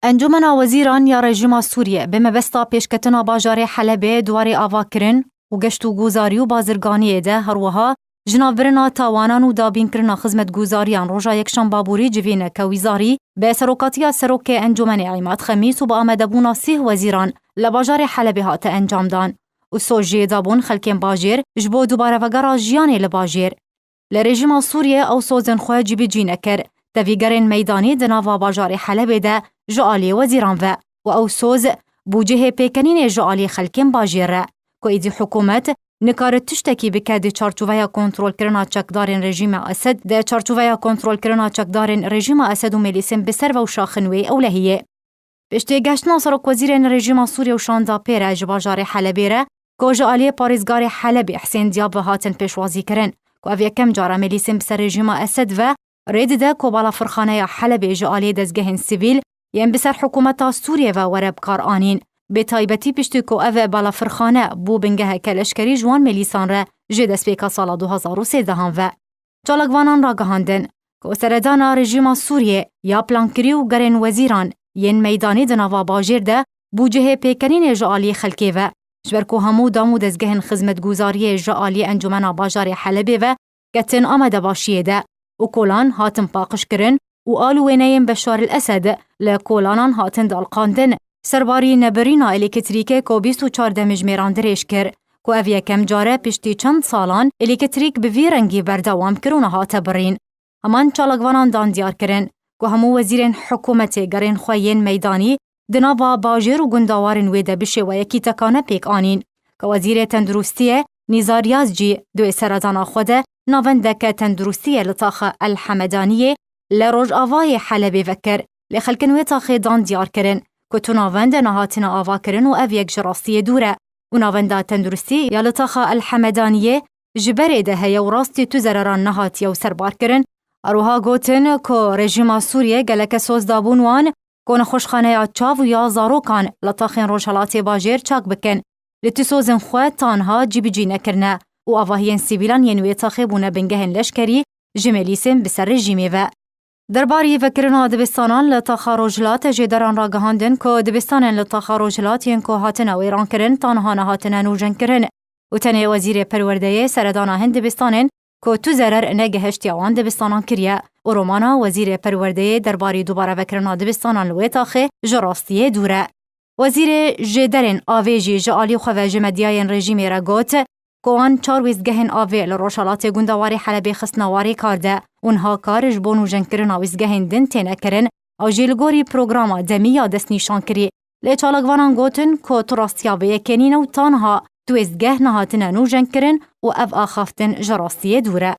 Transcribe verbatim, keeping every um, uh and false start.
Encûmena Wezîran ya rejîma Sûriyê bi mebesta pêşketina bajarê Helebê di warê avakirin û geşt û guzarî û bazirganiyê de, her wiha jinavbirina tawanan û dabînkirina xizmetguzariyan roja Yekşemba borî civîneke wîzarî bi serokatiya serokê Encûmenê Îmad Xemîs û bi amadebûna sîh wezîran li bajarê Helebê hate encamdan û soz jê dabûn xelkên bajêr ji bo dubarevegera jiyanê li bajêr. Li rejîma Sûriyê ew sozên xwe cîbicî nekir. Tevîgerên meydanî di nava bajarê Helebê de ji aliyê wezîran ve û ew soz bûcehê pêkenînê ji aliyê xelkên bajêr re, ku êdî hikûmet nikare tiştekî bike di çarçoveya kontrolkirina çekdarên rejîma Esed, di çarçoveya kontrolkirina çekdarên rejîma Esed û milîsên bi ser ve û şaxin wê ewlehiyê. Piştî geştina serokwezîrên rejîma Sûriyê û şanda pê re ji bajarê Helebê re, ku ji aliyê parêzgarê Helebê Husên Diyab ve hatin pêşwazî kirin, ku ev yekem car e milîsên bi ser rejîma Esed ve rê dide ku balafirxaneya Helebê ji aliyê dezgehên sivîl yên bi ser hikûmeta Sûriyê ve were bi kar anîn. Bi taybetî piştî ku ev balafirxane bû bingeheke leşkerî ji wan milîsan re ji destpêka sala du hazar û sêzdehan ve. Çalakvanan ragihandin ku seredana rejîma Sûriyê ya plankirî û gerên wezîran yên meydanî di nava bajêr de bûcehê pêkenînê ji aliyê xelkê ve, ji ber ku hemû dam û dezgehên xizmetguzariyê ji aliyê Encûmena Bajarê Helebê ve ketin amadebaşiyê de û kolan hatin paqijkirin û al û wêneyên Beşar el Esed li kolanan hatin daliqandin. Serbarî nebirîna elektrîkê ku bîst û çar demjimêran dirêj kir, ku ev yekem car e piştî çend salan elektrîk bi vî rengî berdewam kir û nehate birîn. Heman çalakvanan dan diyar kirin ku hemû wezîrên hikûmetê gerên xwe yên meydanî di nava bajêr û gundawarên wê de bi şêweyekî tekane pêk anîn, ku wezîrê tenduristiyê Nîzar Yazcî di wê seredana xwe de navendeke tenduristiyê li taxa El Hemedaniyê li rojavayê Helebê vekir. Lê xelkên wê taxê dan diyar kirin ku tu navend nehatine avakirin û ev yek ji rastiyê dûr e û navenda tenduristî ya li taxa El Hemedaniyê ji berê de heye û rastî tu zereran nehatiye û serbar kirin. Her wiha gotin ku rejîma Sûriyê geleke soz dabûn wan ku nexweşxaneya çav û ya zarokan li taxên Rojhelatê Bajêr çak bikin. Li tu sozên xwe tanha cîbicî nekirine û avahiyên sivîlan yên wê taxê bûne bingehên leşkerî ji milîsên bi ser rejîmê ve. Derbarî vekirina dibistanan li taxa Rojhilat, jêderan ragihandin ku dibistanên li taxa Rojhilat yên ku hatine wêrankirin tanha nehatine nûjenkirin û tenê wezîrê perwerdeyê seredana hin dibistanên ku tu zerer negehiştiya wan dibistanan kiriye û romana wezîrê perwerdeyê derbarî dubare vekirina dibistanan li wê taxê ji rastiyê dûr e. Wezîrê jêderên avê jî ji alî xwe ve ji medyayên rejîmê re got ku wan çar wêzgehên avê li rojhelatê gundewarê Helebê xistine warê kar de û niha kar ji bo nûjenkirina wêzgehên din têne kirin, ew jî li gorî programa demî ya destnîşankirî. Lê çalakvanan gotin ku tu rastiya vê yekê nîne û tanha tu wêzgeh nehatine nûjenkirin û ev axaftin ji rastiyê dûr e.